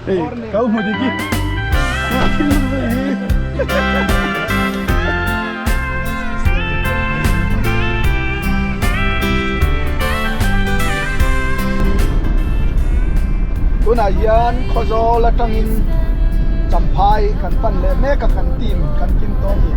Hei kau hmu dik hi. Tunah hian Khawzawl atangin Champhai kan pan leh mek a kan team kan kim tawh a ni.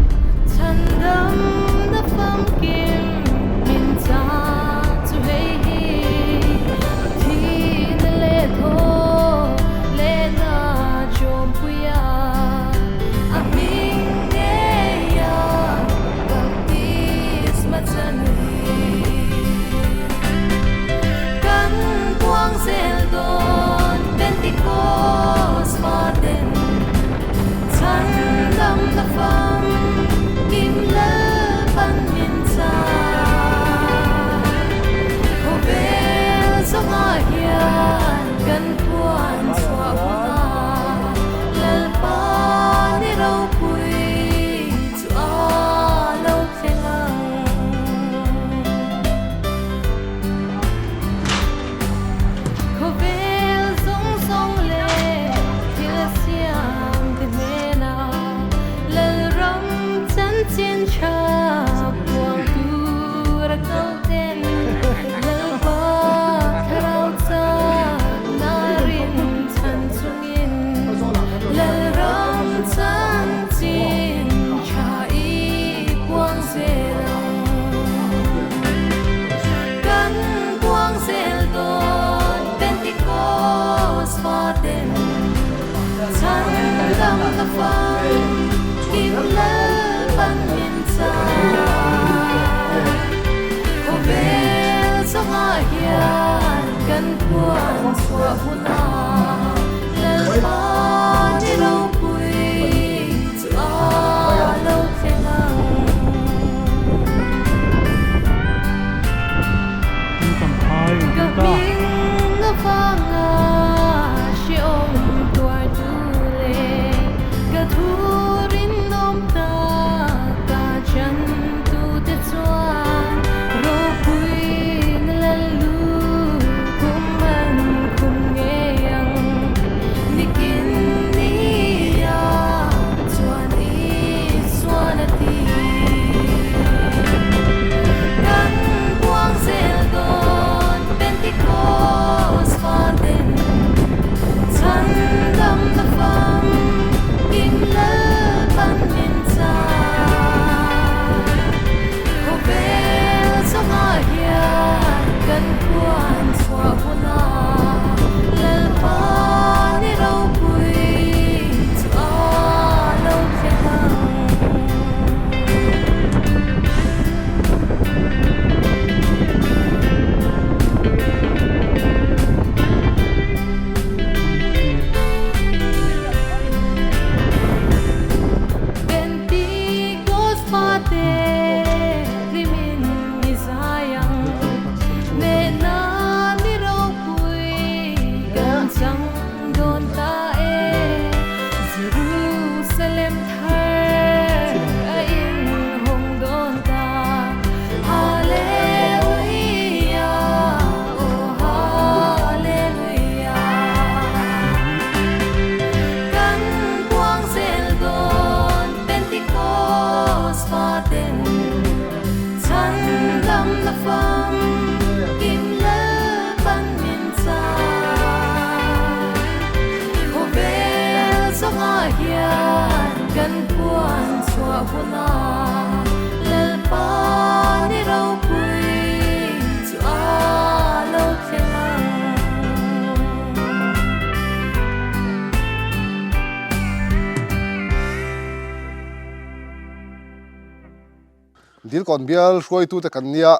Dilkawn bial hruaitute kan nia,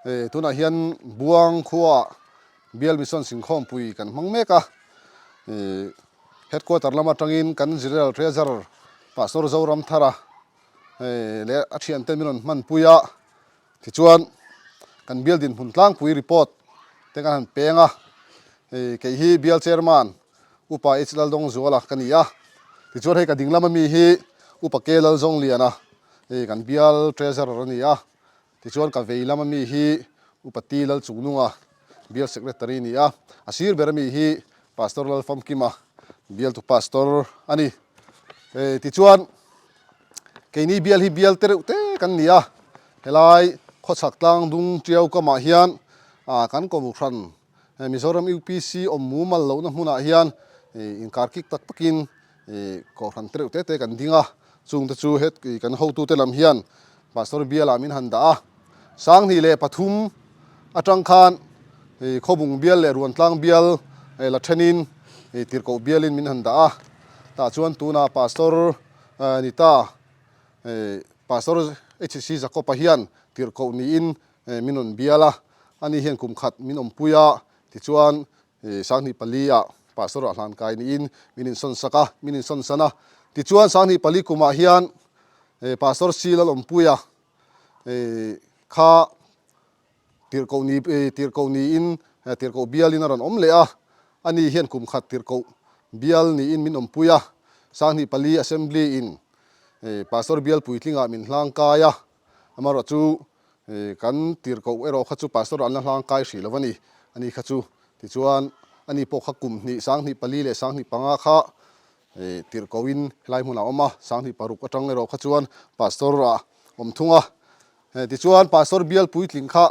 tunah hian Buang khuaah Bial Mission Singkhawmpui kan hmang mek a, Headquarter lam atangin kan General Treasurer Pastor Zoramthara leh a thiante min rawn hmanpui a, Tichuan, kan bial dinhmun tlangpui report te kan han peng a, hei kei hi bial chairman Upa H Laldawngzuala ka ni a, tichuan hei ka ding lama mi hi Upa K Lalzawngliana hei kan bial treasurer a ni a, tichuan ka vei lama mi hi Upa T Lalchungnunga bial secretary a ni a, a sir ber ami hi Pastor Lalfamkima. Bialtu pastor a ni. Tichuan keini bial hi bial te reuh te kan ni a, helai khawchhak tlang dung tiau kamah hian kan kawhhran Mizoram UPC awm mumal lohna hmunah hian inkar kik tak takin kohhran te reuh te te kan ding a, chungte chu het kan hotute lam hian pastor bialah min han dah a. 2003 atang khan Khawbung bial leh Ruantlang bial la thenin Tirhkoh bialin min han dah a, tah chuan tunah Pastor Nita, Pastor HC Jacob-a hian Tirhkoh niin min rawn bial a, ani hian kum khat min awmpui a, tichuan 2004 ah Pastor ah hlankai niin min insawn sak a, min insawn san a, tichuan 2004 kumah hian Pastor C Lalawmpuia kha tirhkoh ni tirhkoh niin tirhkoh bialin a rawn awm leh a, ani hian kum khat tirhkoh bial niin min awmpui a, 2004 Assembly in Pastor bial puitlingah min hlangkai a, amaherawh chu kan tirhkoh erawh kha chu Pastor an la hlangkai hrih lo a ni, ani kha chu tichuan ani pawh kha kum hnih 2004 leh 2005 kha Tirhkohin helai hmunah a awm a, 2006 atang erawh kha chuan Pastor ah awm thung a. Tichuan Pastor bial puitling kha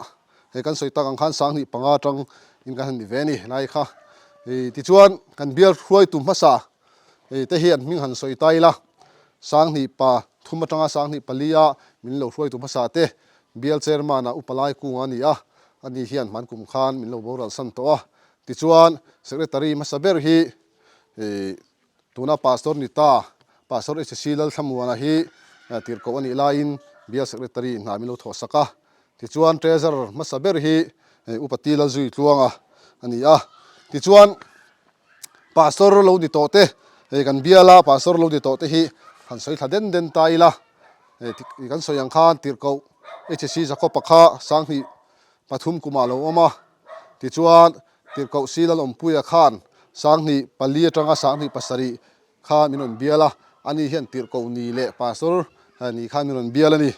he kan sawi tak ang khan 2005 atang in kan han ni ve a ni helai kha. Tichuan kan bial hruaitu hmasa te hi an hming han sawi ta ila, 2003 atanga 2004 a min lo hruaitu hmasa te bial chairman ah Upa Laikunga a ni a, ani hian hman kum khan min lo boral san tawh a. Tichuan Secretary hmasa ber hi Tuna Pastor ni ta, Pastor HC Lalthlamuana hi tirhkoh a nih laiin Bial Secretary hna min lo thawhsak a. Tichuan Treasurer hmasa ber hi Upa T Lalzui Tluanga a ni a. Tichuan Pastor lo ni tawh te, hei kan biala Pastor lo ni tawh te hi han sawi thla den den ta ila. Kan sawi ang khan tirhkoh HC Jacob-a kha 2003 kumah a lo awm a. Tichuan, Tirhkoh Sil Alawmpuia khan 2004 atanga 2007 kha min rawn bial a, ani hian Tirhkoh ni leh Pastor ni khan min rawn bial a ni.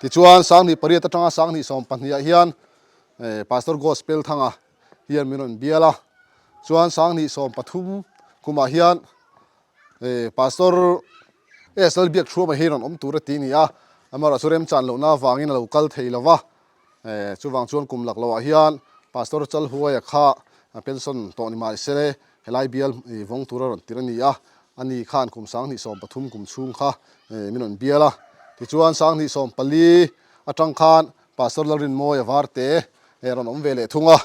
Tichuan, 2008 atanga 2012 ah hian Pastor Gospel Thanga hian min rawn bial a, chuan 2013 kumah hian Pastor S Lalbiakthuama hi rawn awm tur a ti a ni a, amaherawhchu remchan lohna avangin a lo kal thei lo va. Chuvang chuan kum lak loah hian Pastor Chalhuaia kha pension tawh ni mahse helai bial vawng tura rawn tir a ni a, ani khan kum 2013 kum chhung kha min rawn bial a. Tichuan 2014 atang khan Pastor Lalrinmawia Varte rawn awm ve leh thung a,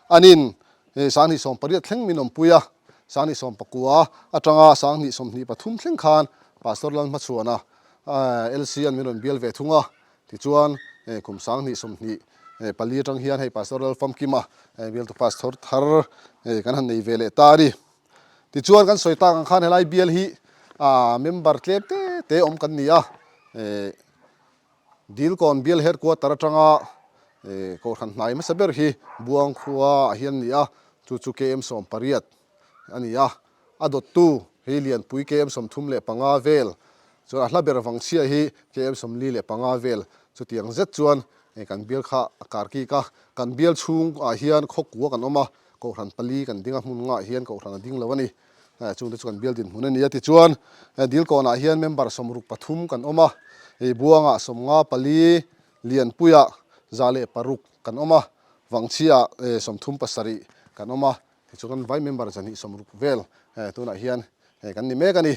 anin 2018 thleng min awmpui a, 2019 atanga 2023 thleng khan Pastor Lalhmachhuana LC an min rawn bial ve thung a. Tichuan, kum 2024 atang hian hei Pastor Lalfamkima bialtu pastor thar kan han nei ve leh ta a ni. Tichuan kan sawi tak ang khan helai bial hi member tlem te te awm kan ni a. Dilkawn bial headquarter atanga kohhran hnai hmasa ber hi Buang khua ah hian a ni a, chu chu KM 18 a ni a. A dawttu hi Lianpui KM 35 vel, chuan a hla ber Vangchhia hi KM 45 vel, chutiang zet chuan kan bial kha a kar kik a. Kan bial chhungah hian khawkua kan awm a, kohhran pali kan ding a, hmun ngah hian kohhran a ding lo a ni. Chungte chu kan bial dinhmun a ni a. Tichuan Dilkawnah hian member 63 kan awm a, Buangah 54, Lianpuiah 106 kan awm a, Vangchhiaah 37 kan awm a. Tichuan kan vai member 160 vel tunah hian kan ni mek a ni.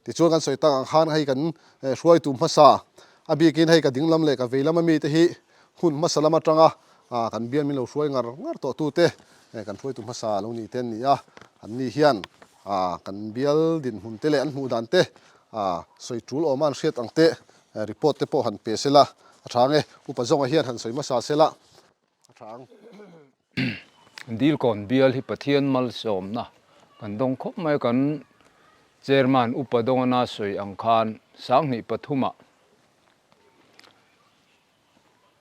Tichuan kan sawi tak ang khan hei kan hruaitu hmasa a bikin hei ka dinglam leh ka veilam ami te hi hun hmasa lam atanga kan bial min lo hruai ngar ngar tawh tute kan hruaitu hmasa lo ni te an ni a. An ni hian kan bial dinhmun te leh an hmuh dan te sawi tul awma an hriat ang te report te pawh han pe sela a tha ang e. Upa zawnga hian han sawi hmasa sela a tha ang. Dilkawn bial hi Pathian malsawmna kan dawng khawp mai a, kan Chairman Upa Dawngana sawi ang khan 2003 ah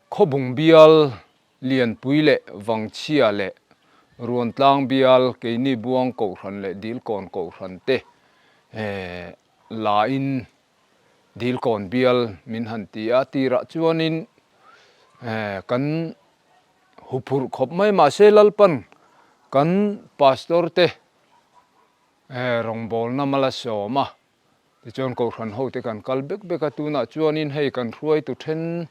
Khawbung bial Lianpui leh Vangchhia leh Ruantlang bial keini Buang Kohhran leh Dilkawn Kohhran te la in Dilkawn bial min han ti a, tirah chuanin kan Huphurh khawp mai mahse Lalpan kan pastor te Rawngbawlna mal a sawm a, tichuan Kohhran hote kan kal bek bek a, tunah chuanin hei kan hruaitu then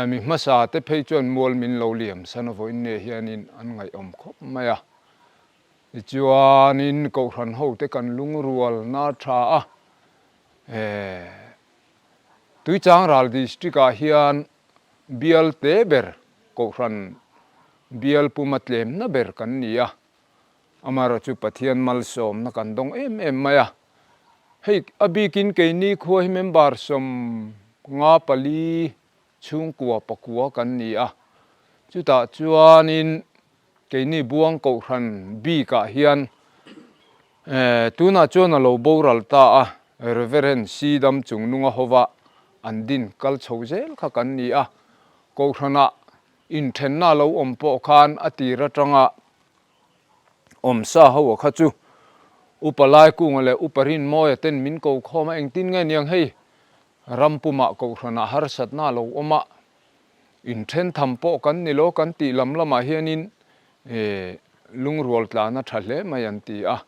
mi hmasa te phei chuan mual min lo liam san a vawiin nge hianin an ngaihawm khawp mai a. Tichuanin Kohhran hote kan lungrual na tha a, Tuichangral District ah hian bial te ber Kohhran bial puma tlemna ber kan ni a, Amaherawh chu Pathian malsawmna kan dawng em em mai a. Hei a bikin keini khua hi member 54 chhungkua pakua kan ni a. Chutah chuanin keini Buang Kohhran bikah hian tunah chuan a lo boral ta a, Reverend C Dam Chungnunga hova an din kal chho zel kha kan ni a. Kohhranah Inthenna a lo awm pawh khan a tir atanga awmsa ho kha chu Upa Laikunga leh Upa Rinmawia ten min ko khawm a, engtin nge niang hei ram pumah kohhranah harsatna a lo awm a, inthen tham pawh kan ni lo kan tih lam lamah hianin lungrual tlan a tha hle mai an ti a,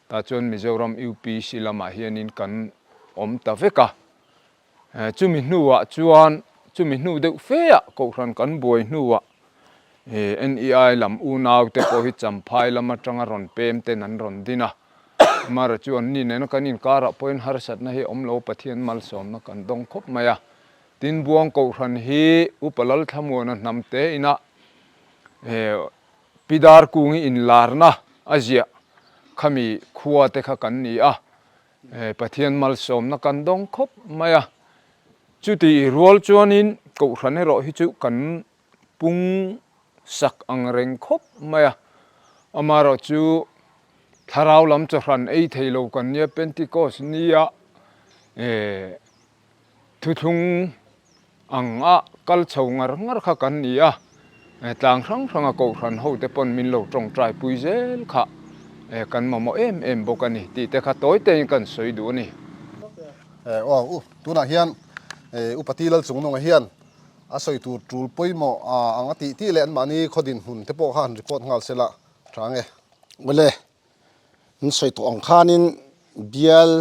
tah chuan Mizoram UPC lamah hianin kan awm ta vek a. Chumi hnuah chuan chumi hnu deuh fe ah Kohhran kan buai hnuah NEI lam unau te pawh hi Champhai lam atanga rawn pem ten an rawn din a. Mara chu anni nena kan inkarah pawhin harsatna hi a awm lo, Pathian malsawmna kan dawng khawp mai a. Tin, Buang Kohhran hi Upa Lalthlamuana hnam te inah Pi Darkungi inlarna a ziah khami khua te kha kan ni a. Pathian malsawmna kan dawng khawp mai a, chuti rual chuanin Kohhran erawh hi chu kan pung sak ang reng khawp mai a, amaherawh chu thlarau lam chawhran ei thei lo kan nia Pentecost nia Thuthlung ang a kal chho ngar ngar kha kan ni a, tlang hrang hrang a kohhran ho te pawn min lo tawngtai pui zel kha kan mamawh em em bawk a ni tih te kha tawi te in kan sawi duh a ni. Aw u, tunah hian Upati Lalchungnunga hian a sawi tur tul pawimawh ang a tih tih leh anmahni khaw dinhmun te pawh kha han report nghal se la tha nge. Awle, min sawi tawh ang khanin bial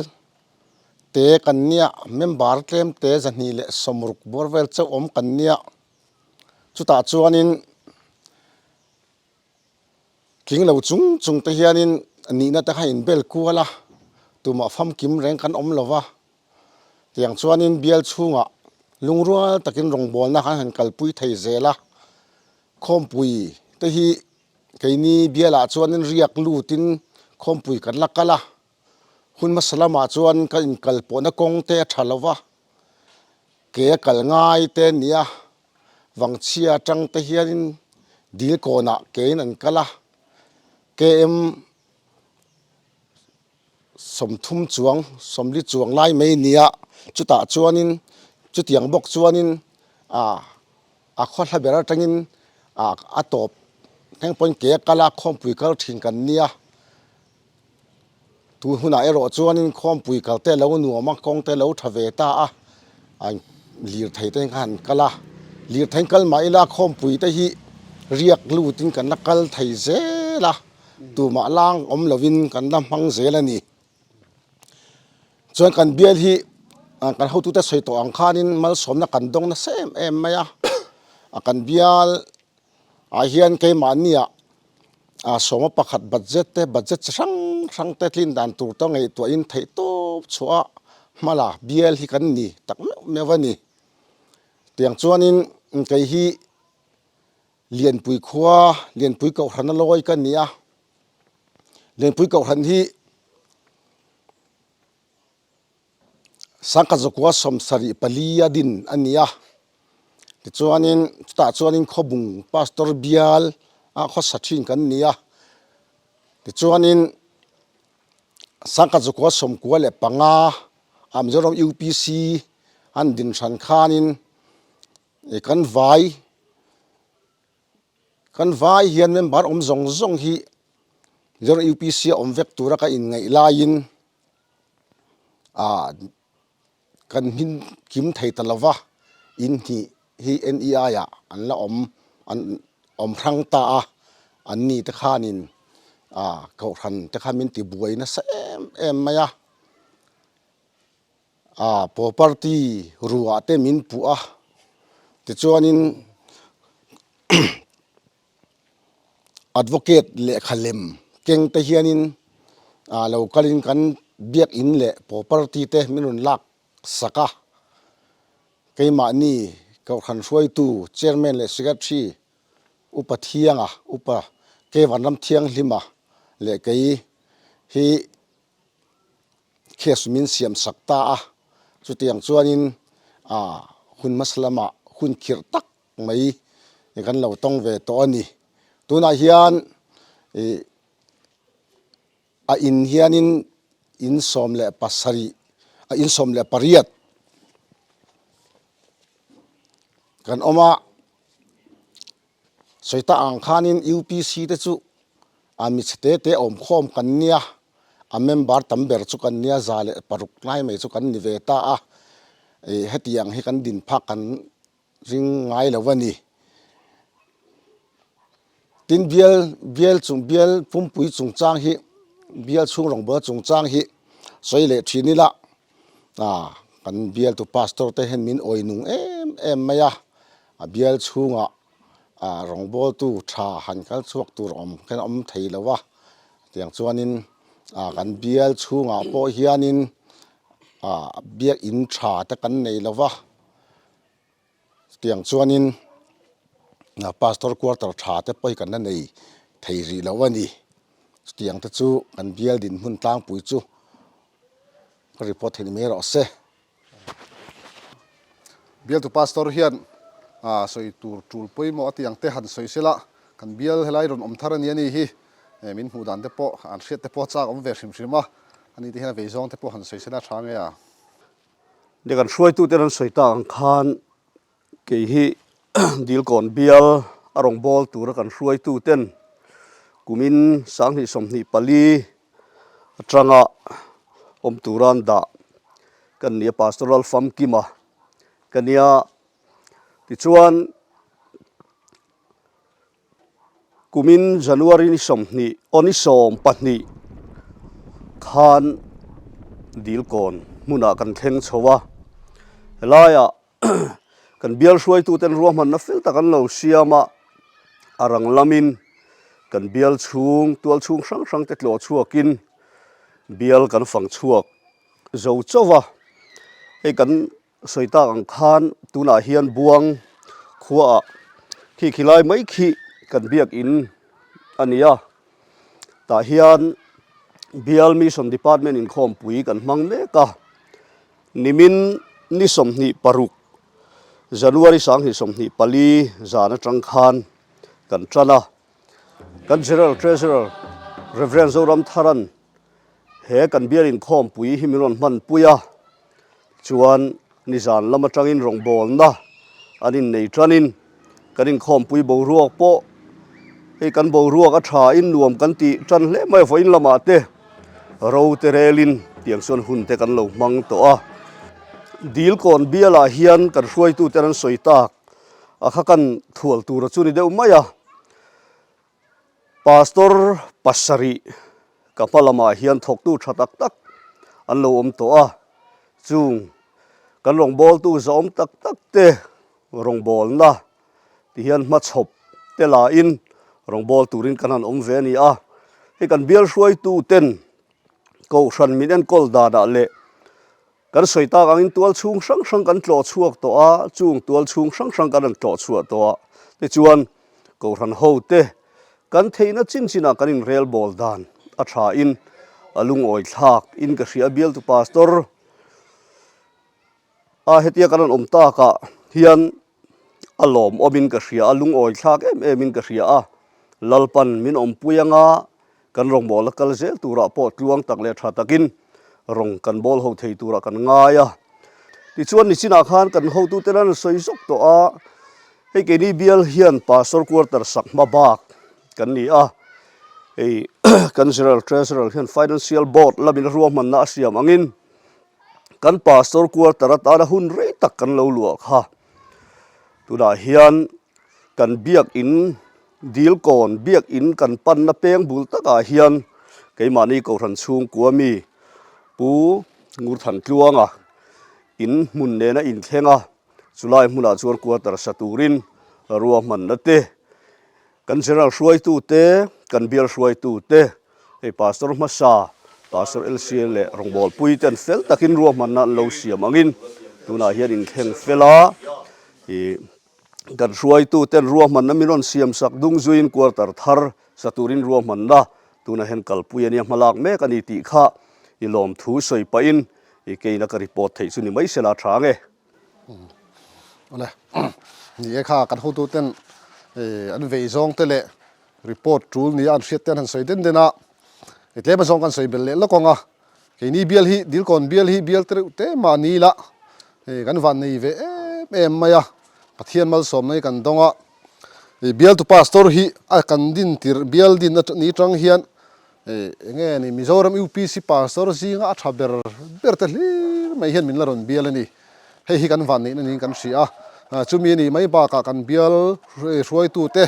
te kan nia, member tlem te 260 bawr vel chauh awm kan nia, chutah chuanin tling lo chung chung te hianin nihna te kha in bel kual a, tumah famkim reng kan awm lo va, tiang chuanin bial chhungah lungrual takin rawngbawlna khan han kalpui thei zel a, khawmpui te hi keini bialah chuanin riak lutin khawmpui kan la kal a. Hun hmasa lamah chuan ka inkal pawhna kawng te a tha lo va, ke a kal ngai te a ni a, Vangchhia atang te hianin dil kawnah kein an kal a, KM 30 chuang, 40 chuang lai mai a ni a, chutah chuanin chutiang bawk chuanin ah a khaw hla ber atangin ah a tawp thleng pawhin ke a kal a, khawmpui kal thin kan nia. Tun hunah erawh chuanin khawmpui kal te lo nuam a, kawng te lo tha ve ta a, lirthei te kha han kal a, lirthei kal mah ila khawmpui te hi riak lutin kan la kal thei zel a, tumah lang awm lovin kan la hmang zel a ni. Chuan kan bial hi kan hotute sawi tawh ang khanin malsawmna kan dawng nasa em em mai a, kan bial ah hian keimahniah ah sawma pakhat budget te budget chi hrang hrang te tlin dan tur te ngaihtuahin theih tawp chhuah a hmala bial hi kan ni tak meuh meuh a ni. Tiang chuanin kei hi Lianpui khua Lianpui Kohhran a lawi ka ni a, Lianpui Kohhran hi Sangkhat zakua 74 a din a ni a, tichuanin chutah chuanin khawbung pastor bial a khawsa thin kan ni a, tichuanin sangkhat zakua 95 ah Mizoram UPC an din hran khanin kan vai kan vai hian member awm zawng zawng hi Mizoram UPC a awm vek tura ka inngaih laiin ah kan hmin kim thei ta lova in hnih hi NEI ah an la awm an awm hrang ta a an ni te khanin Ah kohhran te kha min ti buai nasa em em mai a. Ah property ruah te min puh a, tichuanin advocate lehkha lem keng te hianin ah lo kalin kan biakin leh property te min rawn lak sak a. Keimahni kohhran hruaitu chairman leh secretary Upa Thianga, Upa Keivanram Thianghlima leh kei hi case min siam sak ta a, chutiang chuanin hun hmasa lamah hun khirh tak mai kan lo tawng ve tawh a ni. Tunah hian ih a in hianin in 17 a in 18 kan awm a. Sawi ta ang khanin UPC te chu a michhe te te awm khawm kan nia, a member tam ber chu kan nia, 106 lai mai chu kan ni ve ta a, ih hetiang hi kan din phak kan ring ngai lo a ni. Tin bial bial chung bial pumpui chungchang hi bial chhung rawngbawlna chungchang hi sawi leh thin ila ah kan bialtu pastor te hian min awi nung em em mai a. A bial chhungah ah rawngbawltu tha han kal chhuak tur awm khan a awm thei lo a, tiang chuanin ah kan bial chhungah pawh hianin ah biakin tha te kan nei lo va, tiang chuanin pastor quarter tha te pawh hi kan la nei thei rih lo a ni, chutiang te chu kan bial dinhmun tlangpui chu ka report theih ni mai rawh se. Bialtu Pastor hian sawi tur tul pawimawh a tih ang te han sawi sela, kan bial helai rawn awm thar a ni a ni hi min hmuh dan te pawh an hriat te pawh a chak awm ve hrim hrim a, ani te hian a vei zawng te pawh han sawi sela a tha nge a. Ni kan hruaitute an sawi tak ang khan Kei hi Dilkawn bial a rawn bawl tura kan hruaituten kumin 2024 atanga awm tura an dah kan ni a, Pastoral Famkima ka nia. Tichuan. Kumin January ni 20 aw ni 12 khan Dilkawn hmunah kan thleng chho a, helaiah kan bial hruaituten ruahmanna fel tak an lo siam a, a rang lamin kan bial chhung tual chhung hrang hrang te tlawh chhuakin bial kan fang chhuak zo chauh a, hei kan Sawi tak ang khan tunah hian Buang khuaah khi khi lai mai khi kan biakin a ni a, tah hian Bial Mission Department inkhawmpui kan hmang mek a, nimin ni 26 January 2024 zan atang khan kan tan a, kan General Treasurer Rev Zoramtharan He kan bial inkhawmpui hi min rawn hmanpui a, chuan nizan lam atangin rawngbawlna an innei tanin kan inkhawmpui boruak pawh hei kan boruak a thain nuam kan tih tan hle mai a, vawiin lamah te ro te relin tiang chuan hun te kan lo hmang tawh a. Dilkawn bialah hian kan hruaitute an sawi tak a kha kan thual tura chu ni deuh mai a. Pastor pasarih ka hma lamah hian thawktu tha tak tak an lo awm tawh a, chung kan rawngbawltu zahawm tak tak te rawngbawlna ti hian hmachhawp te lain rawngbâwl turin kan han awm ve a ni a, hei kan bial hruaitu ten kohhran min enkawl danah leh Kan sawi tak angin tual chhung hrang hrang kan tlawh chhuak tawh a, chung tual chhung hrang hrang kan rawn tlawh chhuah tawh a, tichuan Kohhran hote kan theihna chin chinah kan inrel bawl dan a thain a lungawi thlak in ka hria a, bialtu pastor a hetia kan rawn awm takah hian a lawmawmin ka hria a, lungawi thlak em em in ka hria a, Lalpan min awmpui anga Kan rawngbâwl a kal zel turah pawh tluang tak leh tha takin rawng kan bawl ho thei turah kan ngai a. Tichuan nichinah khan kan hotute lan an sawi zawk tawh a, hei keini bial hian Pastor Quarter sak hma bak kan ni a, hei kan General Treasurer hian Financial Board lamin ruahmanna a siam angin kan Pastor Quarter atana hun rei tak kan lo luah kha. Tunah hian kan biakin. Dilkawn Biakin kan panna peng bul takah hian keimahni Kohhran chhungkua mi Pu Ngurthantluanga in hmun nena inthleng a, chulai hmunah chuan quarter sa turin ruahmanna te, kan General hruaitu te, kan bial hruaitu te, hei Pastor hmasa, Pastor LCA leh rawngbawlpui ten fel takin ruahmanna an lo siam angin tunah hian inthleng fel a, ih Kan hruaituten ruahmanna min rawn siam sak dung zuiin quarter thar sa turin ruahmanna tunah hian kalpui a nia hmalak mek a ni tih kha i lawmthu sawi pahin i keina ka report theih chu ni mai sela tha ang e. Awle, ni e kha kan hotuten an vei zawng te leh report tul nia an hriat te an han sawi den den a, i tlem azawng kan sawi belh leh lawk ang a, Keini bial hi Dilkawn bial hi bial te reuh te mahni ila hei kan van nei ve em em mai a, Pathian malsawmna hi kan dawng a, hei bialtu pastor hi a kan din tirh bial din ni tang hian hei enge ni Mizoram UPC pastor zinga a tha ber ber te hlir mai hian min la rawn bial a ni, hei hi kan van neihna niin kan hria a, chumi a nih mai bakah kan bial hruaitu te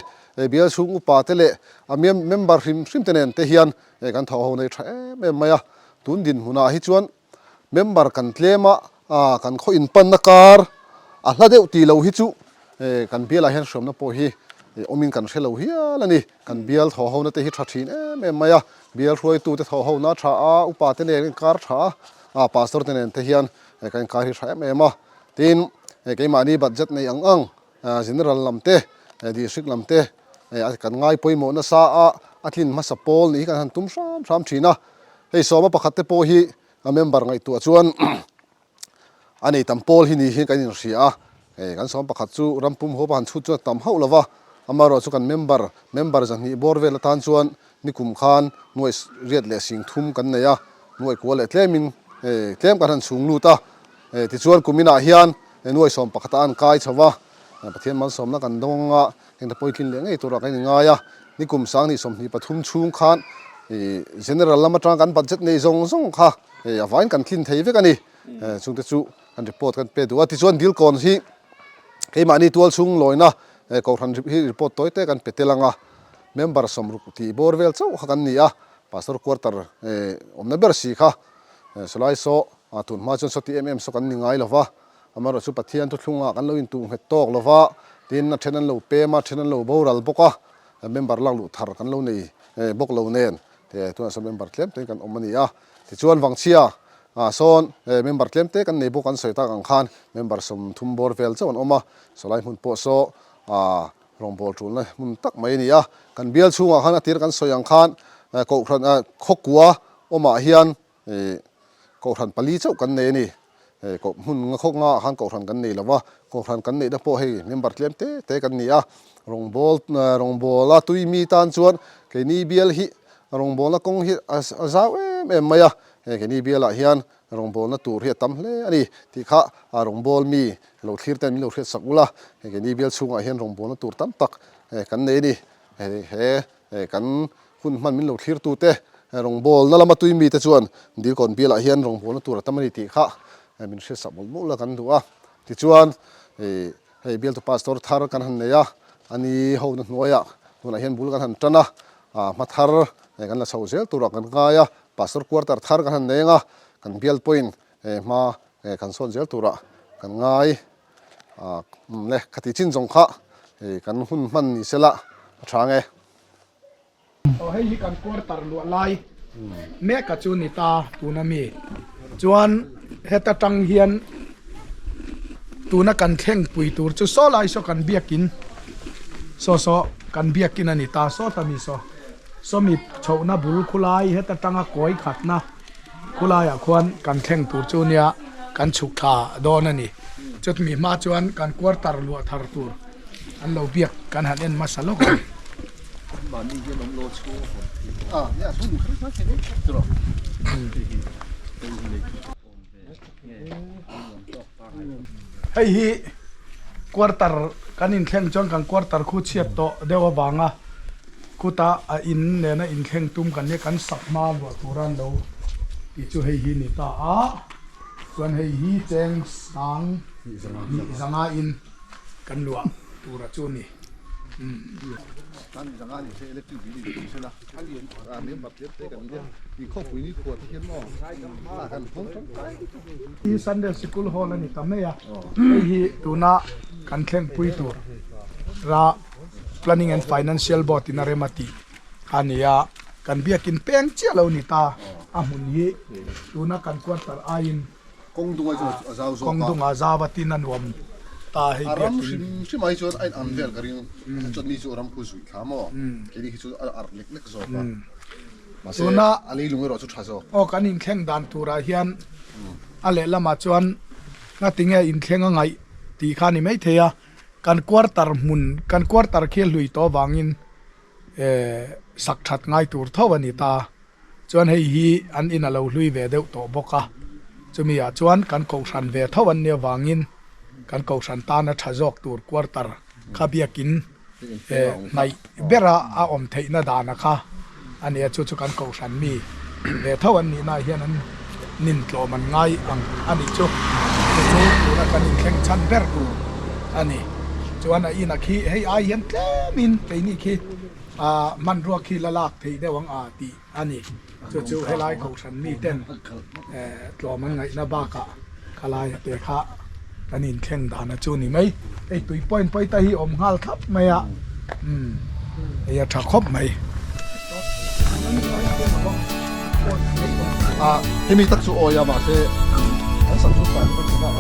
bial chhung upa te leh a member hrim hrim te nen te hian Hei kan thawh ho nei tha em em mai a, tun dinhmunah hi chuan member kan tlem a, ah kan khaw inpanna kar a hla deuh tih loh hi chu kan bialah hian hriamna pawh hi awmin kan hre lo hial a ni. Kan bial thawh hona te hi tha thin em em mai a, bial hruaitute thawh hona a tha a, upa te nen inkar tha a, ah pastor te nen te hian kan inkar hi tha em em a. Tin, keimahni budget nei ang ang General lam te, District lam te kan ngai pawimawh nasa a, a tlin hmasa pawl nih hi kan han tum hram hram thin a. Hei sawma pakhat te pawh hi a member ngaihtuah chuan a nei tam pawl hi ni hi kan inhria a. Hei kan sawma pakhat chu ram pum huapa han chhut chuan a tam hauh lo va, amaherawh chu kan member, member zahnih bawr vel atan chuan nikum khan nuaih riat leh sing thum kan nei a, nuaih kual leh tlemin tlem kan han chhung lut a. Tichuan kuminah hian nuai sawm pakhatah an kai chho va, Pathian malsawmna kan dawng anga engte pawitlin leh ngei turah kan inngai a. Nikum sanghnih 23 chhung khan General lam atanga kan budget nei zawng zawng kha a vaiin kan tlin thei vek a ni. Chungte chu kan report kan pe duh a. Tichuan Dilkawn hi keimahni tual chhung lawina Kohhran hi report tawi te kan pe tel anga member 60 tih bawr vel chauh kha kan ni a. Pastor quarter awmna ber si kha Salai saw A tun hma chuan sawti em em saw kan ni ngai lo va, amaherawh chu Pathian thuthlungah kan lo intuh nghet tawk lo va, tin a then an lo pem a, then an lo boral bawk a, member lak luh thar kan lo nei bawk lo nen, tunah sawn member tlem te kan awm a ni a. Tichuan Vangchhia ah sawn member tlem te kan nei bawk an sawi tak ang khan member 30 bawr vel chauh an awm a, sawlai hmun pawh saw rawngbâwl ṭulna hmun tak mai a ni a. Kan bial chhungah khan a tir kan sawi ang khan Kohhran khawkua awmah hian Ih, Kohhran pali chauh kan nei a ni. Hei koh hmun nga khawk nga ah khan Kohhran kan nei lo va, Kohhran kan neihna pawh hei member tlem te te kan ni a. Rawngbâwl, rawngbâwl a tui mi tan chuan keini bial hi rawngbâwlna kawng hi a zau em em mai a. Hei keini bialah hian rawngbâwlna tur hi a tam hle a ni tih kha rawngbâwl mi lo thlir ten min lo hriat sak ula. Hei keini bial chhungah hian rawngbâwlna tur tam tak kan nei a ni. Hei he kan Hun hman min lo thlirtute rawngbawlna lama tui mite chuan Dilkawn bialah hian rawngbawlna tur a tam a ni tih kha min hriatsak mawlh mawlh a kan duh a. Tichuan hei bialtu pastor thar kan han nei a, a ni hona hnuaiah tunah hian bul kan han tan a, hma thar kan la chho zel turah kan ngai a, pastor quarter thar kan han nei ang a, kan bial pawhin hma kan sawn zel turah kan ngai a le khati chin zawng kha kan hun hman ni sela a tha ang e. Aw hei hi kan quarter luah lai mek a chu ni ta tuna mi chuan heta tang hian tuna kan thleng pui tur chu saw lai saw kan biakin saw saw kan biakin a ni ta saw ta mi saw sawmi chhohna bul khulai heta tanga kawi khatna khulaiah khuan kan thleng tur chu nia kan chhuk thla dawn a ni chutmi hma chuan kan quarter luah thar tur an lo biak kan han en hmasa lawk a. Hei hi quarter kan inthleng chuan kan quarter khu chhiat tawh deuh avanga khuta a in nena inthleng tum kan nia kan sak hma luah tur a an lo tih chu hei hi ni ta a chuan hei hi cheng sang hnih zanga in kan luah tura chu a ni. Hi Sunday Sikul Hall a ni ta mai a, hei hi tuna kan thlengpui tur ra Planning and Financial Board in a rem a tih a ni a, kan biakin peng chiah lo ni ta a hmun hi tuna kan quarter aiin Kawng dunga chuan a zau zawk a. Kawng dunga zau a tin a nuam ta hei biakin. A ram hrim hrim ai chuan a in an vel ka ring chuan mi chu a ram khu zuih thla maw keini khi chu a arh lek lek zawk a mahse a leilung erawh chu tha zawk. Aw kan inthleng dan turah hian a lehlamah chuan ngatinge inthleng a ngaih tih kha a ni maithei a, kan quarter hmun kan quarter khi a hlui tawh avangin eh sak that ngai tur tho a ni ta. Chuan hei hi an in a lo hlui ve deuh tawh bawk a, chumi ah chuan kan kohhran ve tho an nia vangin kan kohhran tana tha zawk tur quarter kha biakin eh hnaih bera a awm theihna dana kha a nia chu chu kan kohhran mi ve tho an nihna ah hian an nin tlawm an ngai ang a nih chu chu chu tuna kan inthleng chhan ber tur a ni. Chuan a in a khi hei ai hian tlemin keini khi. A hmanrua khi la lak theih deuh ang a tih a ni. Chu chu helai kohhran miten tlawm an ngaihna bakah khalai te kha kan inthleng dan a chu ni mai. Hei tui point pawi ta hi awm nghal thlap mai a, umm hei a tha khawp mai. A hemi tak chu awi a mahse an sak chu tan ka ti a.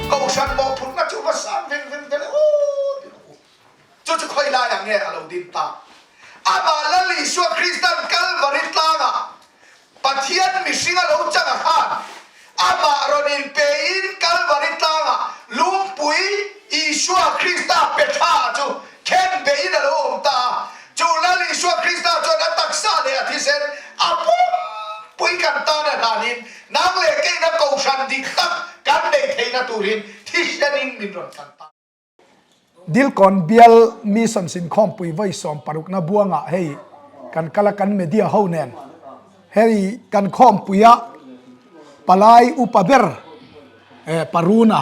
Kohhran mawhphurhna chu va sang veng veng ve le aw ti rawh u. Chu chu khawi laiah nge a lo din ta? Amah Lal Isua Kristan Kalvari tlangah Pathian mihring a lo chang a khan amah rawn inpein Kalvari tlangah lungpui Isua Krista pe tha chu khen beiin a lo awm ta a. Chu Lal Isua Krista chuan a taksa leh a thisen a pumpui kan tan a hlanin nang leh keina kohhran dik tak kan nei theihna turin thisenin min rawn tlan ta. Dilkawn bial Mission Sinkhawmpui vawi 60 na buangah hei kan kal a kan media ho nen hei kan khawmpuia palai upa ber eh Paruna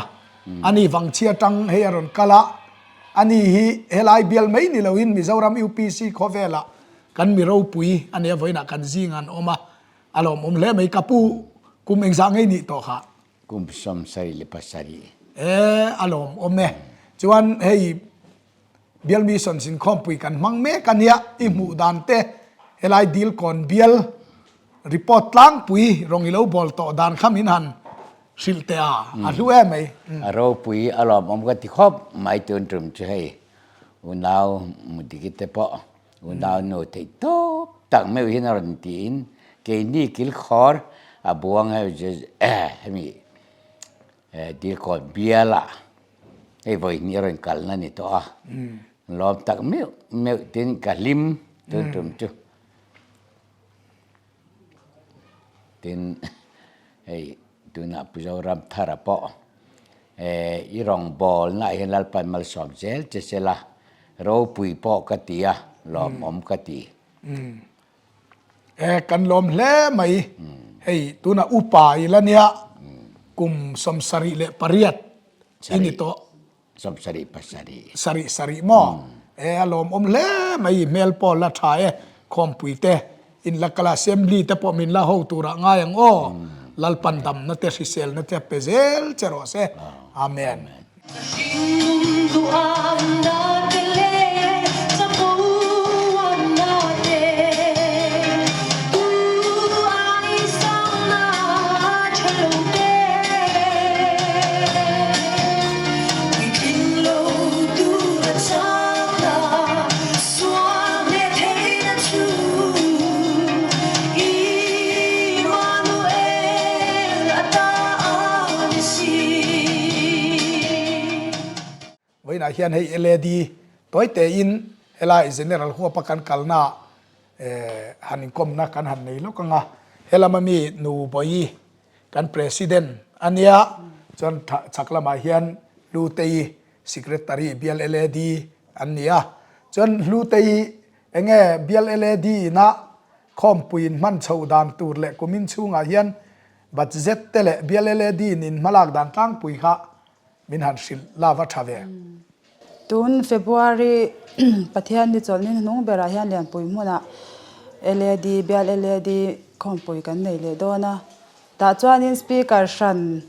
ani Vangchhia tang hei a rawn kal a ani hi helai bial mai ni loin Mizoram UPC khawvelah kan mi ropui a nia vawiinah kan zing an awm a a lawmawm hle mai ka pu kum engzah ngei nih tawh kha. Kum 77. E, a lawmawm e. Chuan hei Bial Mission Sinkhawmpui kan hmang mek a nia, i hmuh dan te helai Dilkawn bial report tlangpui rawng i lo bawl tawh dan kha min han hrilh teh a, a hlu em mai. A ropui a lawmawm ka ti khawp mai tun tum chu hei unau Mudiki te pawh Unau nu theih tawp tak meuh hian a rawn tiin keini kilkhawr a buang hemi Dilkawn bialah hei vawi hnih a rawn kalna a ni tawh a, lawm tak meuh meuh tin ka hlim tun tum chu. Tin hei tunah Pu Zoramthara pawh i rawngbawlnaah hian Lalpan malsawm zel che sela ropui pawh ka ti a, lawmawm ka ti. E, kan lawm hle mai. Hei tunah upa ila nia kum 78 i ni tawh. 77. Sarih sarih maw? E a lawmawm hle mai i hmel pawh la tha e, khawmpui te, in la kal assembly te pawh min la ho turah ngai ang aw, Lalpan damna te hriselna te pe zel che rawh se. Amen. Vawiinah hian hei LAD tawi tein helai General huapa kan kalna han inkawmna kan han nei lawk ang a, helama mi Nu Bawi Kan President a nia, chuan chhak lamah hian Hlutei Secretary bial LAD an ni a. Chuan Hlutei enge bial LAD ina khawmpuiin hman chhoh dan tur leh kumin chhungah hian budget te leh bial LAD in in hmalak dan tlangpui kha min han hrilh la va tha ve. Tun February Pathian ni chawlhni hnung berah hian Lianpui hmunah LAD, bial LAD khawmpui kan nei leh dawn a. Tah chuanin Speaker hran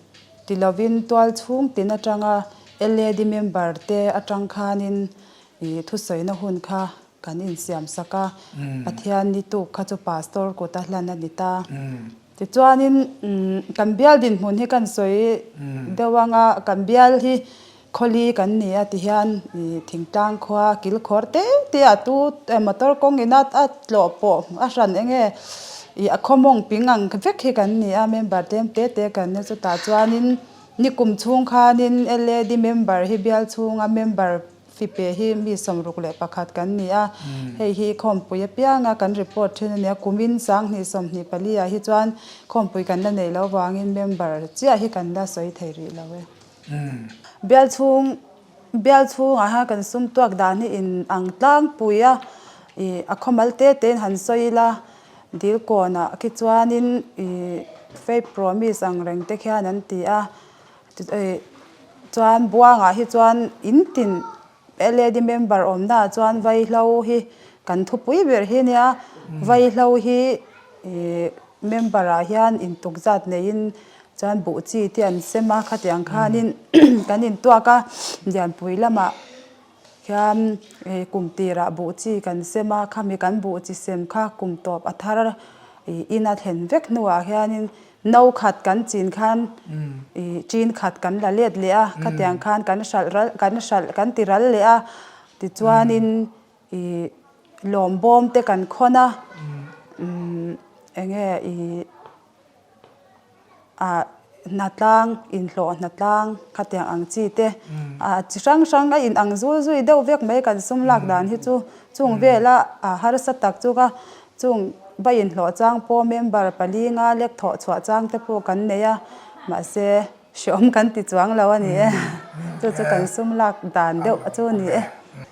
ti lovin tual chhung tin atanga LAD member te atang khanin ih thusawina hun kha kan insiam sak a. Pathian ni tuk kha chu Pastor kut a hlan a ni ta. Tichuanin kan bial dinhmun hi kan sawi deuh anga kan bial hi khawli kan ni a tihian thingtlang khua kilkhawr te te ah tu motor kawng ina a tlawh pawh a hran eng nge ih a khawmawng ping ang vek hi kan ni a member tlem te te kan nia chutah chuanin nikum chhung khanin LAD member hi bial chhunga member Fipe hi mi 61 kan ni a, hei hi khawmpui apianga kan report thin a nia. Kumin 20 24 ah hi chuan khawmpui kan la neih loh vangin member chiah hi kan la sawi thei rih lo e. Bial chhung bial chhungah hian kan sum tuak dan hi in ang tlangpui a, ih a khawmal te tein han sawi ila, dil kawnah khi chuanin ih faith promise ang reng te khian an ti a. Chuan Buangah hi chuan in tin LAD member awmna ah chuan Vaihlo hi kan thupui ber hi nia. Vaihlo hi member ah hian intuk zat neiin chuan buh chi te an sem a, khatiang khanin kan intuak a, Lianpui lamah Khian kum tirah buh chi kan sem a, khami kan buh chi sem kha kum tawp a thar in a thlen vek hnuah hianin no khat kan chin khan chin khat kan la let leh a, khatiang khan kan hralh ral kan hralh kan ti ral leh a, tichuanin lawm bawm te kan khawn a, enge ih. ah hnatlang inhlawh hnatlang khatiang ang chi te ah chi hrang hrang a in ang zul zui deuh vek mai kan sum lak dan hi chu chung vela a harsa tak chu ka chung va inhlawh chang pawh member pali nga lek thawh chhuah chang te pawh kan nei a mahse hreawm kan ti chuang lo a ni e chu chu kan sum lak dan deuh chu a ni e.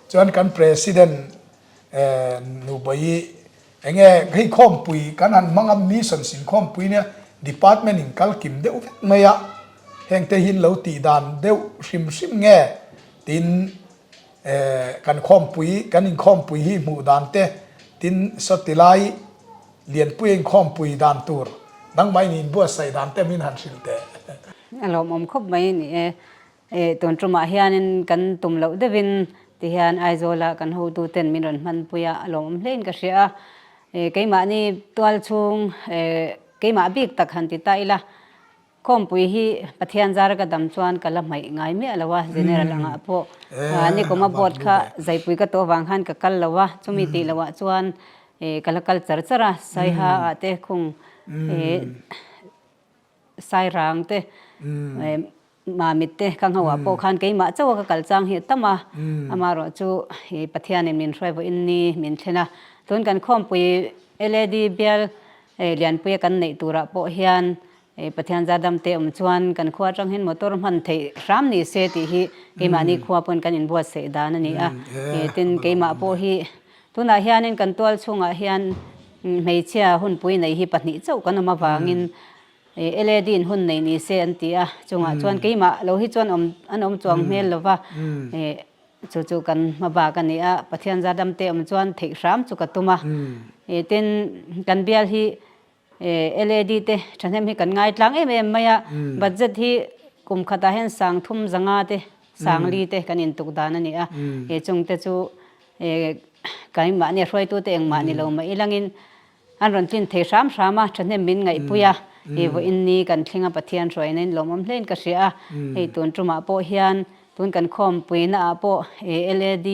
Chuan kan president Nubawi Enge hei khawmpui kan han hmang a mission sin khawmpui nia department in kal kim deuh vek mai a heng te hi lo tih dan deuh hrim hrim nge tin eh kan khawmpui kan inkhawmpui hi hmuh dan te tin sawti lai lianpui a inkhawmpui dan tur nangmah in inbuatsaih dan te min han hrilh teh. A lawmawm khawp mai ni e. Eh, tun tumah hianin kan tum loh deuhin tihian Aizawla kan hotuten min rawn hmanpui a, a lawmawm hlein ka hria a. Eh, keimahni tual chhung, eh, keimah bik tak han ti ta ila, khawmpui hi Pathian zara ka dam chuan ka la hmaih ngai miah lo a, General angah pawh nikuma board kha zaipui ka tawh vang khan ka kal lo a, chumi tih loh ah chuan eh ka la kal char char a, Saiha ah te khung eh Sairang te eh Mamit te ka ngauh ah pawh khan keimah chauh a ka kal chang hi a tam a, amaherawh chu i Pathianin min hruai vawiin ni min thlen a, tun kan khawmpui LAD bial Lianpuia kan neih turah pawh hian Pathian zardam te awm chuan kan khua atang hian motor hman theih hram ni se tih hi keimahni khua pawn kan inbuatsaih dan a ni a, tin keimah pawh hi tunah hianin kan tual chhungah hian. Hmeichhia hunpui nei hi pahnih chauh kan awm avangin LAD in hun nei ni se an ti a, chungah chuan keimah lo hi chuan awm an awm chuang hmel lo va, chu chu kan hma bak a ni a, Pathian zardam te awm chuan theih hram chu ka tum a, tin kan bial hi LAD te thahnem hi kan ngaitlang em em mai a, budget hi kum khatah hian 3000 te 4000 te kan intuk dan a ni a, chungte chu Keimahni a hruaitute engmah ni lo mah ilangin an rawn tlin thei hram hram a, thahnem min ngaihpui a, i vawiin ni kan thleng a Pathian hruaina in lawmawm hlein ka hria a, hei tun tumah pawh hian tun kan khawmpuina ah pawh LAD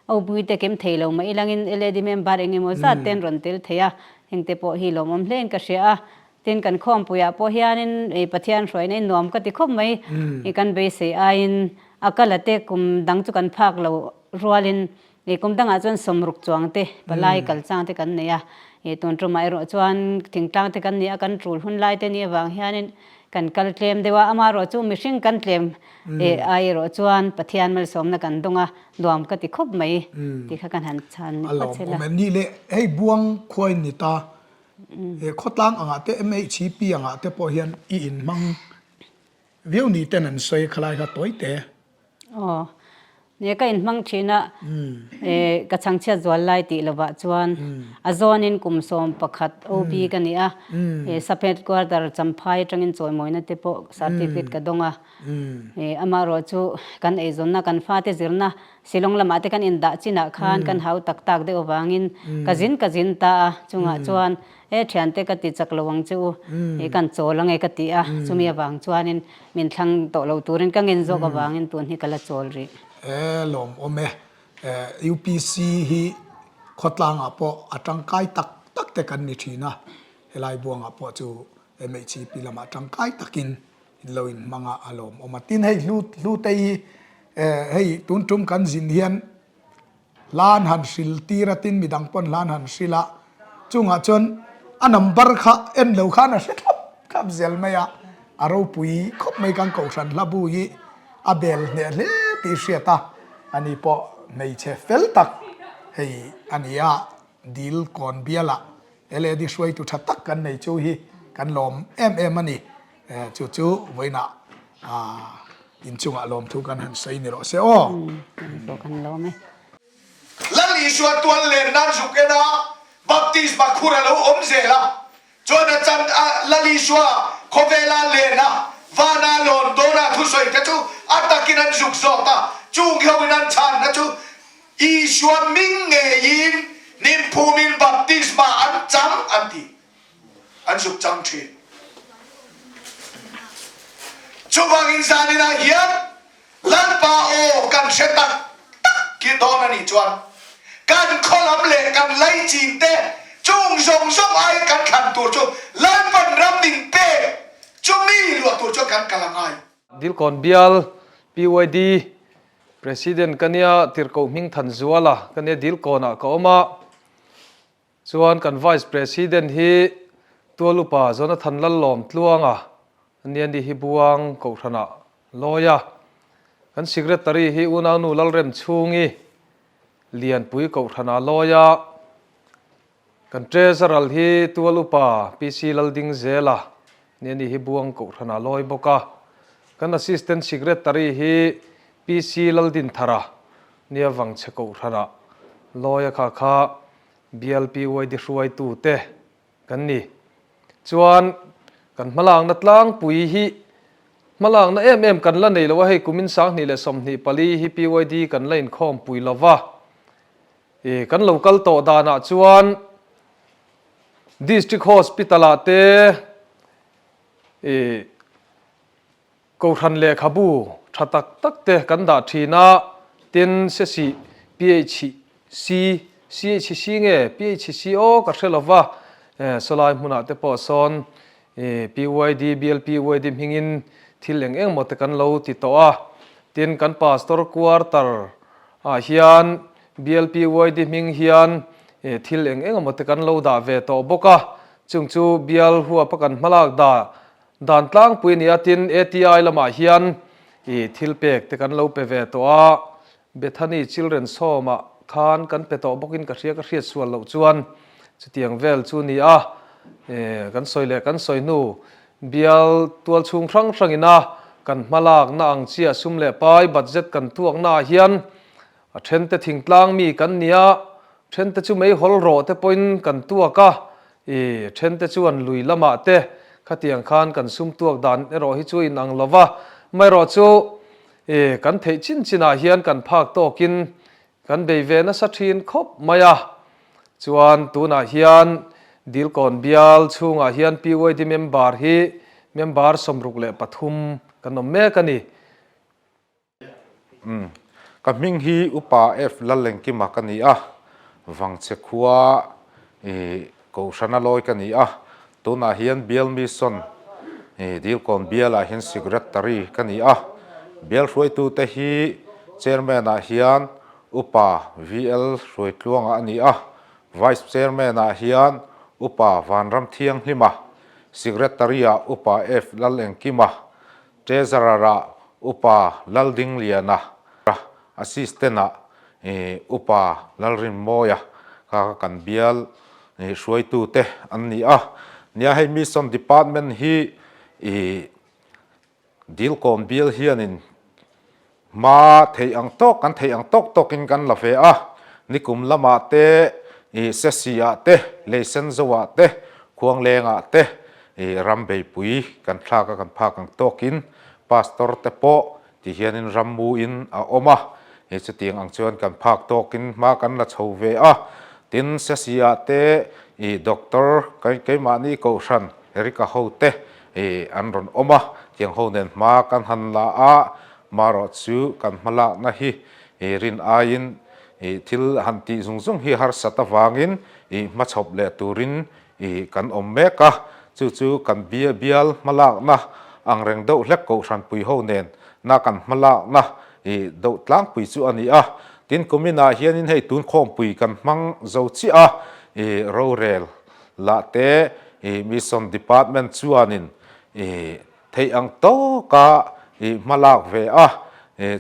OB te kem thei lo mah ilangin LAD member eng emaw zat te an rawn tel thei a, hengte pawh hi lawmawm hlein ka hria a, Tin, kan khawmpuiah pawh hianin i Pathian hruaina in nuam ka ti khawp mai. I kan beisei aiin a kal a te kum dang chu kan phak lo rualin i kum dangah chuan sawmruk chuang te palai kal chang te kan nei a. I tun tumah erawh chuan thingtlang te kan ni a, kan tul hun lai te ni avang hianin kan kal tlem deuh a. Amaherawh chu mihring kan tlem ai erawh chuan Pathian malsawmna kan dawng a, nuam ka ti khawp mai tih kha kan han chhan phawt chela. A lawmawm em ni le, hei buang khuain ni ta. He khawtlang angah te MHCP angah te pawh hian i inhmang viau ni ten an sawi khalai kha tawi te. Aw, nia ka inhmang thin a, ka chhangchhiat zual lai tih lovah chuan a zawnin kum 11 OB ka ni a, sub headquarter Champhai atangin chawimawina te pawh certificate ka dawng a, amaherawh chu kan eizawnna kan fate zirna Shillong lamah te kan indah chinah khan kan hau tak tak deuh avangin ka zin ka zin ta a, chungah chuan e thiante ka ti chak lo ang che u, i kan chawl ange ka ti a, chumi avang chuanin min thlang tawh lo turin ka ngen zawk avangin tun hi ka la chawl rih. E lawmawm e, UPC hi khawtlangah pawh a tangkai tak tak te kan ni thin a, helai buangah pawh chu MHCP lamah tangkai takin In lo in hmang a, a lawmawm a. Tin hei hlu hlute hi hei tun tum kan zin hian hlan han hril tir a, tin midang pawn hlan han hril a, chungah chuan a number kha en lo khan a hre thlap thlap zel mai a, a ropui khawp mai kan kohhran hla bu hi a bel hneh hle tih hriat a, ani pawh hmeichhe fel tak hei a ni a, dil kawn bialah LAD hruaitu tha tak kan nei chu hi kan lawm em em a ni. Chu chu vawiinah inchungah lawmthu kan han sawi ni rawh se aw. Kan lawm e. Lal Isua tual len nan zuk en a, baptisma khur a lo awm zel a, chuan a chan a Lal Isua khawvela len a, vana lawn dawna thusawi te chu a takin an zuk zawt a, chung hoin an chhanna chu Isua hming ngeiin hnimphumin baptisma an chang an ti. An zuk chang thin. Chuvangin zaninah hian Lalpa aw kan hre tak tak ki dawn a nih chuan kan khawlam leh kan laichin te chung zawng zawng aia kan thlan tur chu Lalpan ram min pek chumi luah tur chuan kan kal a ngai. Dilkawn bial PYD President ka nia Tirhkoh hming Thanzuala ka nia Dilkawnah ka awm a, chuan kan Vice President hi Tualupa Jonathan Lallawm Tluanga a nia ni hi Buang Kohhranah lawi a, kan Secretary hi Unaunu Lalremchhungi Lianpui Kohhranah lawi a. Kan Treasurer hi Tual Upa PC Laldingzela nia ni hi Buang Kohhran ah lawi bawk a. Kan Assistant Secretary hi PC Laldinthara nia Vangchhe Kohhran ah lawi a kha kha Bial PYD hruaitu te kan ni. Chuan kan hmalakna tlangpui hi hmalakna em em kan la nei lo a, hei kumin 2024 hi PYD kan la inkhawmpui lo va. I kan lo kal tawh danah chuan District Hospital ah te i Kohhran lehkhabu tha tak tak te kan dah thin a, tin Sesih PHC, CHC nge PHC aw ka hre lova, sawlai hmunah te pawh sawn i PYD, BLPYD hmingin thil eng eng maw te kan lo ti tawh a, tin kan Pastor Quarter ah hian BLPYD hming hian thil eng eng emaw te kan lo dah ve tawh bawk a, chung chu bial huapa kan hmalak dah dan tlangpui a ni a, tin ATI lamah hian thil pek te kan lo pe ve tawh a, Bethany Children's Home ah khan kan pe tawh bawkin ka hria ka hriat sual loh chuan. Chutiang vel chu ni a, kan sawi leh kan sawi hnu bial tual chhung hrang hrangin a kan hmalakna ang chiah sum leh pai budget kan tuaknaah hian a thente thingtlang mi kan ni a, thente chu meihawl rawh te pawhin kan tuak a, i thente chuan lui lamah te khatiang khan kan sum tuak dan erawh hi chu inang lo va, amaherawh chu i kan theih chin chinah hian kan phak tawkin Kan bei ve nasa thin khawp mai a, chuan tunah hian Dilkawn bial chhungah hian PYD member hi member 63 kan awm mek a ni. Umm, ka hming hi Upa F Lalengkima ka ni a, Vangchhe khua i Kohhrana lawi ka ni a, tunah hian Bial Mission Dilkawn bialah hian Secretary ka ni a, bial hruaitute hi Chairman-ah hian Upa VL Hruaitluanga a ni a, Vice Chairman-ah hian Upa Vanramthianghlima, Secretary-ah Upa F Lalengkima, Treasurer-ah Upa Laldingliana, Assistant-ah Upa Lalrinmawia kha kan bial hruaitute an ni a. Nia hei Mission Department hi Dilkawn bial hianin Hma theih ang tawk kan theih ang tawk tawkin kan la ve a, nikum lamah te, ih Sesi ah te, Leisenzo ah te, Khuangleng ah te ih ram beipui kan thlak a kan phak ang tawkin Pastor te pawh ti hianin ram mu in a awm a, ih chutiang ang chuan kan phak tawkin hma kan la chho ve a, tin Sesi ah te ih Doctor keimahni Kohhran Erica ho te ih an rawn awm a, tiang ho nen hma kan han la a, marawh chu kan hma lakna hi ih rin aiin ih thil han tih zung zung hi harsat avangin ih hmachhawp leh turin ih kan awm mek a, chu chu kan bia bial hma lakna ang reng deuh hlek kohhranpui ho nen na kan hma lakna ih deuh tlangpui chu a ni a, tin kuminah hianin hei tun khawmpui kan hmang zo chiah a, ih rorel Lah te i Mission Department chuanin i theih ang tawka i hmalak ve a,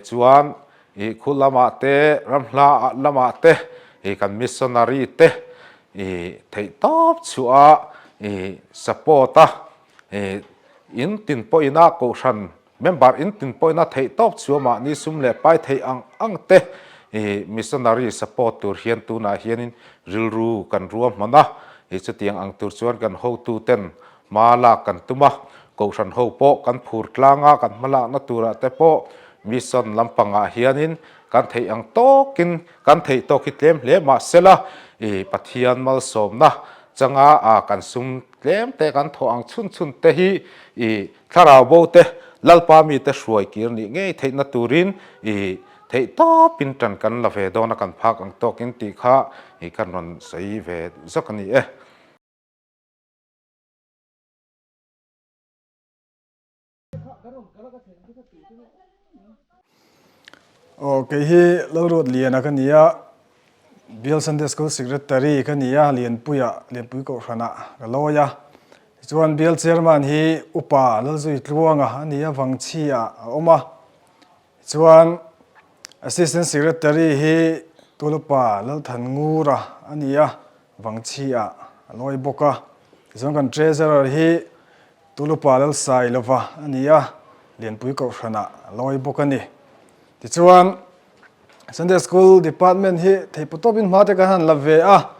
chuan i khu lamah te, ramhla lamah te i kan missionary te i theih tawp chhuah a i support a, i in tin pawhin a kohhran Member in tin pawhin a theih tawp chu mahni sum leh pai theih ang ang te i missionary support tur hian tunah hianin rilru kan ruahman a, i chutiang ang tur chuan kan hotu ten hma lak kan tum a, kohhran ho pawh kan phur tlang a, kan hma lakna turah te pawh mission lampangah hianin kan theih ang tawkin kan theih tawk hi tlem hle mahsela i Pathian malsawmna changa a kan sum tlem te kan thawh ang chhun chhun te hi i Thlarau bo te, Lalpa mite hruai kir nih ngei theihna turin i theih tawpin tan kan la ve dawn a, kan phak ang tawkin tih kha i kan rawn sawi ve zawk a ni e. Aw kei hi Lalruatliana ka ni a, Bial Sunday School Secretary ka ni a, Lianpuia, Lianpui Kohhranah ka lawi a. Tichuan Bial Chairman hi Upa Lalzuitluanga a ni a, Vangchhi-ah a awm a. Tichuan Assistant Secretary hi Tulupa Lalthanngura a ni a, Vangchhi-ah a lawi bawk a. Tichuan kan Treasurer hi Tulupa Lalsailova a ni a, Lianpui Kohhranah a lawi bawk a ni. Tichuan, Sunday School Department hi theihpawh tawpin hma te kan han la ve a,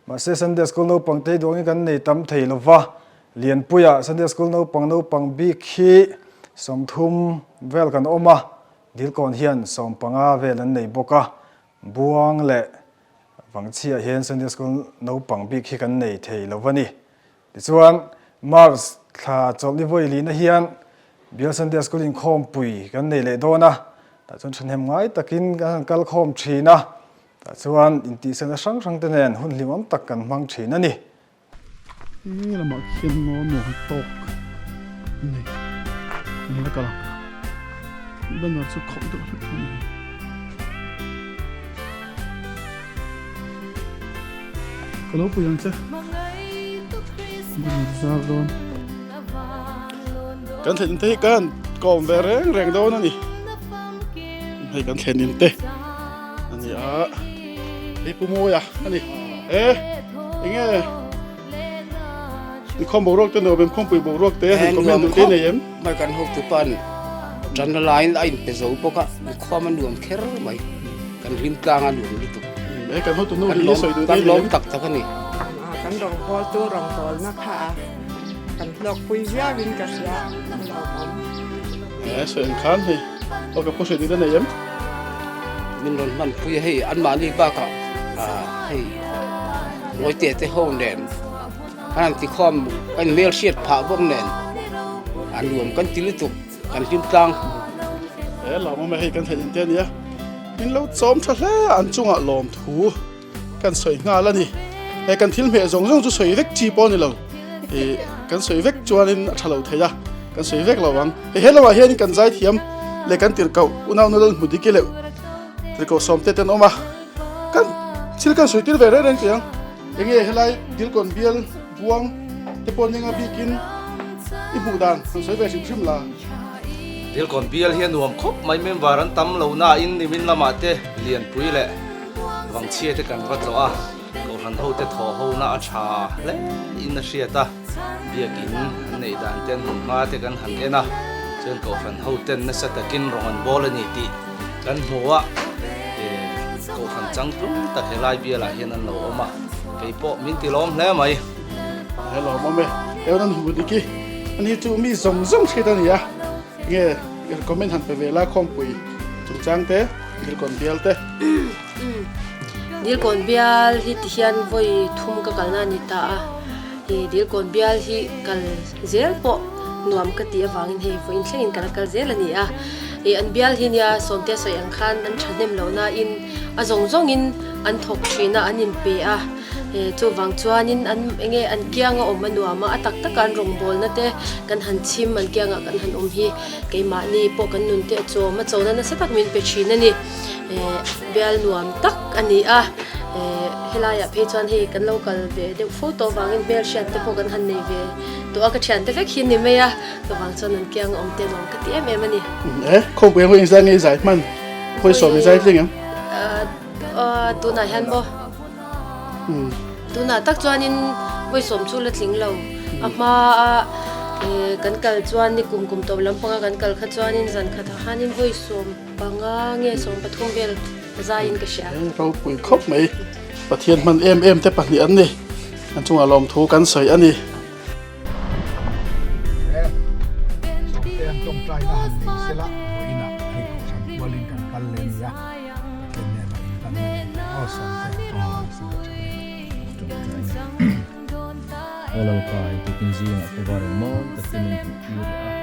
mahse Sunday School naupang te hi duangin kan nei tam thei lova, Lianpuia Sunday School naupang naupang bik hi 30 vel kan awm a, Dilkawn hian 15 vel an nei bawk a, Buang leh Vangchhiah hian Sunday School naupang bik hi kan nei thei lova ni. Tichuan, March thla chawlhni vawi lihna hian Bial Sunday School inkhawmpui kan nei leh dawn a, tah chuan thahnem ngai takin kan han kal khawm thin a, tah chuan intihsakna hrang hrang te nen hun hlimawm tak kan hmang thin a ni. He lamah khian ngaw nuam tawk a nei kan la kal ang banner chu khauh deuh hlek a ni. Ka lo pui ang che. Banner zar dawn. Kan thlen te hi kan kawm ve reng reng dawn a ni. Hei kan thlen in te a ni a. Hei Pu Mawia a ni. E. Enge inkhawm boruak te nuam em khawmpui boruak te han comment duh te nei em? Mai kan hotu pan tanna laiin a inpe zo bawk a, inkhawm a nuam kher mai. Kan hlim tlang a nuam lutuk. E kan hotu nu hi sawi duh te nei em? Kan lawm tak tak a ni. Kan rawngbawltu rawngbawlna kha a kan hlawkpui viauin ka hria a lawmawm. E sawi ang khan hei aw ka pu sawi duh te nei em? Min rawn hmanpui a hei anmahni bakah hei Ngawite te ho nen kan han tikhawm kan inhmel hriat phah bawk nen a nuam kan ti lutuk kan hlim tlang. He lawmawm e hei kan theih inte ania min lo chawm tha hle a an chungah lawmthu kan sawi nghal a ni. He kan thil hmeh zawng zawng chu sawi vek chi pawh a ni lo ih kan sawi vek chuanin a tha lo thei a kan sawi vek lo ang. Hei he lamah hianin kan zaithiam leh kan tirhkoh unau nula hmu dik i leh tirhkoh sawmte te an awm a. Kan thil kan sawi tir ve reng reng teh ang. Enge helai Dilkawn bial buang te pawh ninga bikin i hmuh dan han sawi ve hrim hrim la. Dilkawn bial hi a nuam khawp mai member an tam lo nain nimin lamah te Lianpui leh Vangchhia te kan va tlawh a, Kohhran ho te thawh ho na a tha hle in a hriat a, Biakin an neih dan te an hmun hma te kan han en a, chuan Kohhran ho ten nasa takin rawng an bawl a ni tih kan hmu a, Kohhran changtlung tak helai bialah hian an lo awm a, kei pawh min ti lawm hle mai. He lawmawm e, ewn an hmu dik i, ani chu mi zawng zawng hriat a ni a, nge comment han pe ve la khawmpui chungchang te, Dilkawn bial te. Dilkawn bial hi ti hian vawi thum ka kalna a ni ta a, Dilkawn bial hi kal zel pawh nuam ka tih avangin hei vawiin thlengin ka la kal zel a ni a. Ih an bial hi nia Sawmtea sawi ang khan an thahnem loh nain a zawng zawngin an thawk thin a, an inpe a, chuvang chuanin an enge an kianga awm a nuam a, a tak taka an rawngbawlna te kan han chhim an kiangah kan han awm hi keimahni pawh kan nun te a chawm a, chona nasa tak min pe thin a ni. Bial nuam tak a ni a, helaiah phei chuan hei kan lo kal ve deuh fo tawh avangin hmelhriat te pawh kan han nei ve tawh a, ka thiante vek hi a ni mai a, chuvang chuan an kianga awm te nuam ka ti em em a ni. E, khawngpui ang inzai nge i zai hman? Khawi sawm i zai tling em? Tunah hian maw? Tunah tak chuanin vawi sawm chu la tling lo. A hmaa kan kal chuan ni kum kum tawp lampanga kan kal kha chuanin zan khatah khanin vawi sawm Panga nge 13 vel zaiin ka hria. Ropui khawp mai. Pathian hman em em te pahnih an ni. An chungah lawmthu kan sawi a ni. Sawmte an tawngtaina han nei sela vawiinah hei kohhran kualin kan kal leh a ni a, Pathian hnenah inhlanna nei aw Sawmte an tawngtai sela tha hle. Tawngtaina Aw Lalpa hei tukin zingah ka var engmawi takin min hmuh tir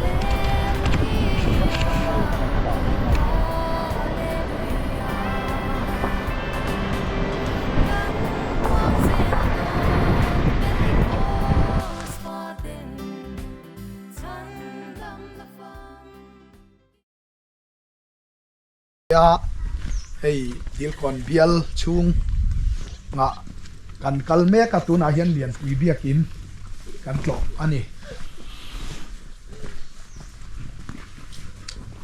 leh a. A hei Dilkawn bial chhung ah kan kal mek a tunah hian Lianpui biakin kan tlawh a ni.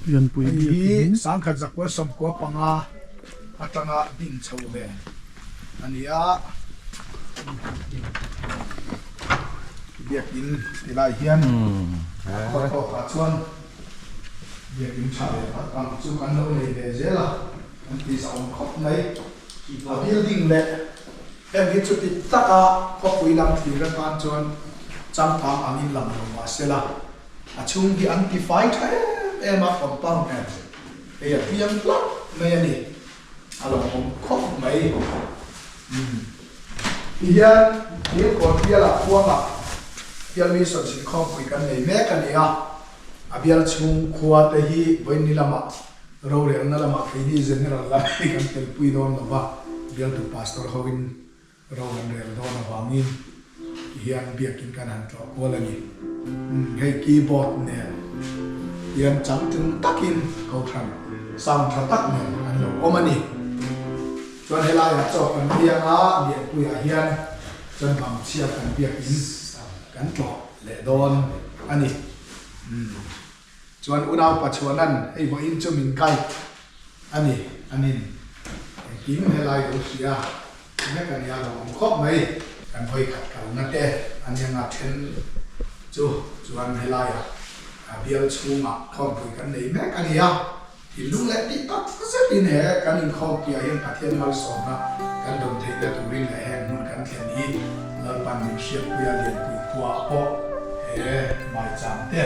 Lianpui Hei hi Sangkhat Zakua Sawmkua panga atanga din chho ve a ni a. Biakin ti lai hian a khaw tawkah chuan Biakin tha leh tak ang chu kan lo nei ve zel a, kan ti zahawm khawp mai. A building leh heng hi chuti taka khawpui lam thlir atan chuan changkang angin lang lo mah sela, a chhung hi an ti fai tha em em a, compound nen hei a piang hlauh mai a ni. A lo awm khawp mai. Umm. Tihian Dilkawn bialah khuangah Bial Mission Sinkhawmpui kan nei mek a ni a. A bial chhung khua te hi vawiin lamah rorelna lamah keini General lai kan telpui dawn lo va, bialtu Pastor hoin Ro an rel dawn avangin tihian biakin kan han tlawh kual a ni. Umm hei keyboard nen hian changtlung takin kohhran sound tha tak nen an lo awm a ni. Chuan helaiah chaw kan biang a, Lianpuiah hian chuan Vangchhia kan biakin kan tlawh leh dawn a ni. Umm chuan unau Pachuanan hei vawiin chu min kai a ni, a nin. Engkim helai lo hria vek a nia lo awm khawp mai. Kan vawikhat kalna te a nia nga then chu chuan helaiah bial chhungah khawmpui kan nei mek a nia. Thinlung leh tih tak zetin he kan inkhawm piah hian Pathian malsawmna kan dawn theihna turin leh heng hmun kan thlen hi Lalpan min hriatpuia Lianpui khuaah pawh he maicham te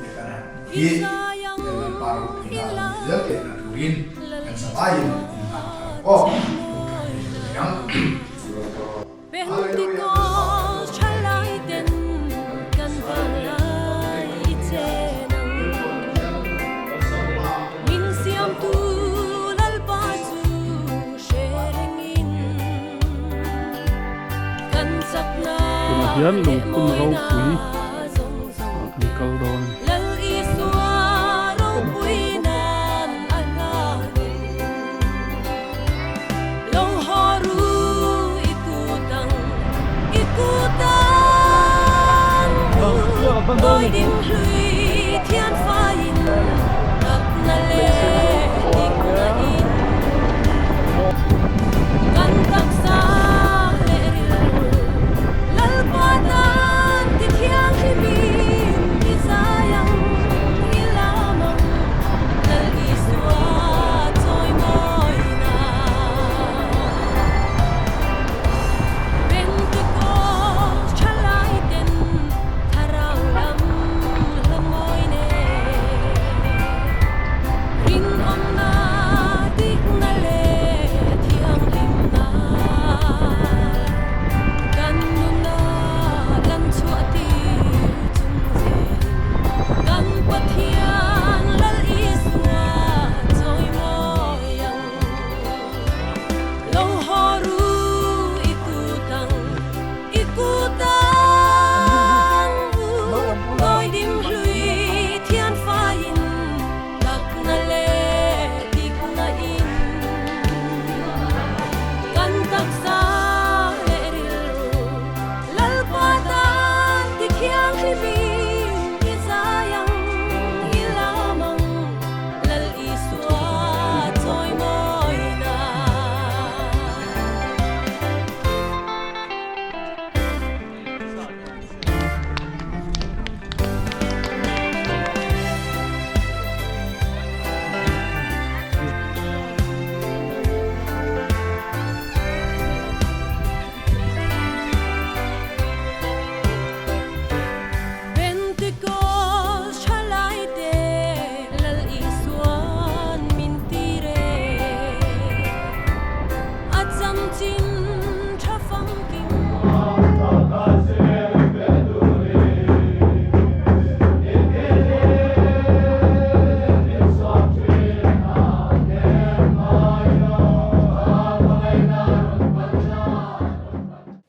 he kan han hmuh hi he Lalpa ropuina a lo nih zel theihna turin kan zavaiin inhlan thar aw tawngtai leh mai ang. Tunah hian lungphun ropui ah kan kal dawn a ni.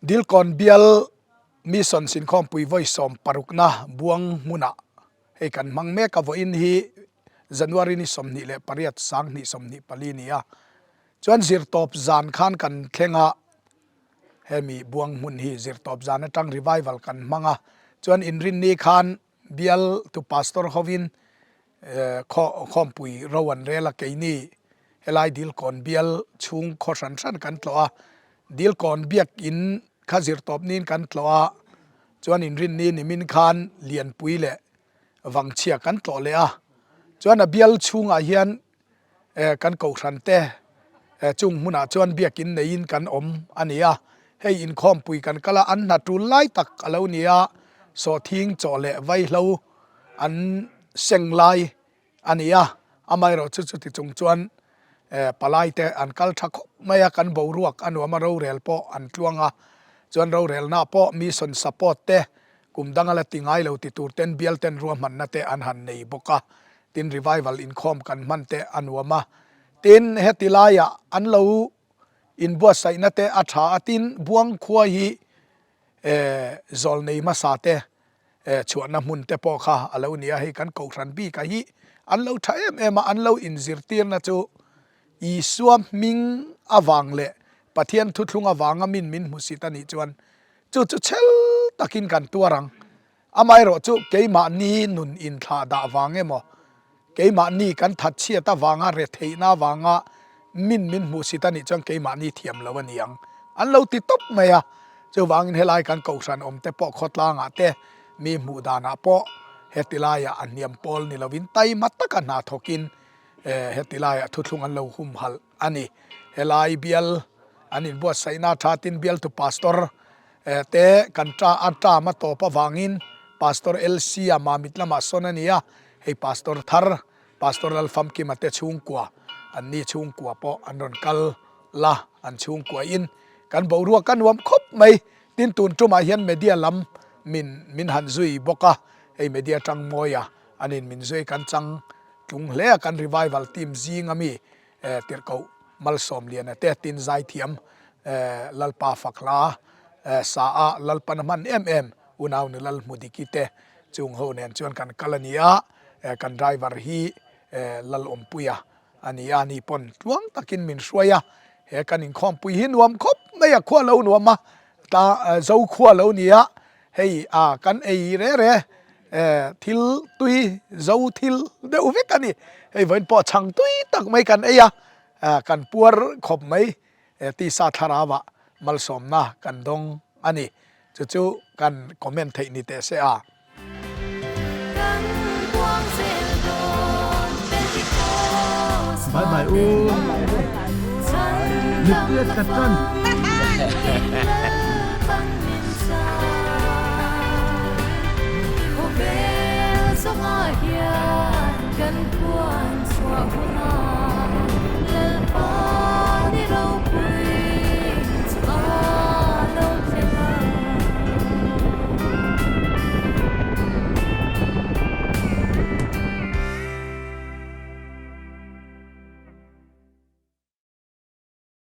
Dilkawn bial Mission Sinkhawmpui vawi 60na buang hmunah hei kan hmang mek a, vawiin hi January ni 28 2024 ni a, chuan zirtawp zan khan kan thleng a, hemi buang hmun hi zirtawp zan atang revival kan hmang a, chuan inrinni khan bial tu pastor hovin khawmpui ro an rel a, keini helai Dilkawn bial chhung khaw hran hran kan tlawh a, Dilkawn biakin kha zirtawp niin kan tlawh a, chuan inrinni nimin khan Lianpui leh Vangchhia kan tlawh leh a, chuan a bial chhungah hian kan kohhran te chung hmunah chuan biakin neiin kan awm a ni a, hei inkhawmpui kan kal a, an hna tul lai tak a lo ni a, sawhthing chaw leh vaihlo an seng lai a ni a, amaherawh chu chuti chung chuan palai te an kal tha khawp mai a, kan boruak a nuam a, rorel pawh an tluang a, chuan rorelna pawh mission support te kum danga la ti ngai lo ti tur ten bial ten ruahmanna te an han nei bawk a. Tin revival inkhawm kan hman te a nuam a, tin heti laiah an lo inbuatsaihna te a tha a, tin buang khua hi zawlnei hmasa te chhuahna hmun te pawh kha a lo ni a, hei kan kohhran bik a hi an lo tha em em a, an lo inzirtirna chu Isua hming avang leh Pathian thuthlung avanga min min hmusit a nih chuan chu chu chhel takin kan tuar ang. Amaherawh chu keimahni nun inthlah dah vang emaw, keimahni kan thatchhiat avanga retheihna avanga Min min hmuhsit a nih chuan keimahni thiam lo a ni ang. An lo ti tawp mai a. Chuvangin helai kan kohhran awm te pawh khawtlangah te mi hmuh danah pawh heti laiah a hniam pawl ni lovin taima taka hna thawkin heti laiah thuthlung an lo humhalh a ni. Helai bial an inbuatsaihna tha tin bialtu pastor te kan ta a term a tawp avangin Pastor LC a Mamit lamah sawn a ni a, hei Pastor thar Pastor Lalfamkima te chhungkua an ni chhungkua pawh an rawn kal la an chhungkua in kan boruak a nuam khawp mai. Tin tun tumah hian media lam min min han zui bawk a, hei media tang mawi a an in min zui kan chang tlung hle a kan revival team zing ami tirhkoh Malsawmliana te tin zaithiam Lalpa fak hla sa a Lalpan a hman em em unau ni Lalhmudiki te chung ho nen chuan kan kal a ni a. Kan driver hi Lalawmpuia a ni a, ni pawn tluang takin min hruai a, he kan inkhawmpui hi nuam khawp mai a, khua lo nuam a, ta zo khua lo ni a, hei a kan ei re re thil tui zo thil deuh vek a ni, hei vawiin pawh chhang tui tak mai kan ei a, kan puar khawp mai tisa thlarau ah malsawmna kan dawng a ni, chu chu kan comment theih ni teh se a. Bye bye u. Mittui a tla tan.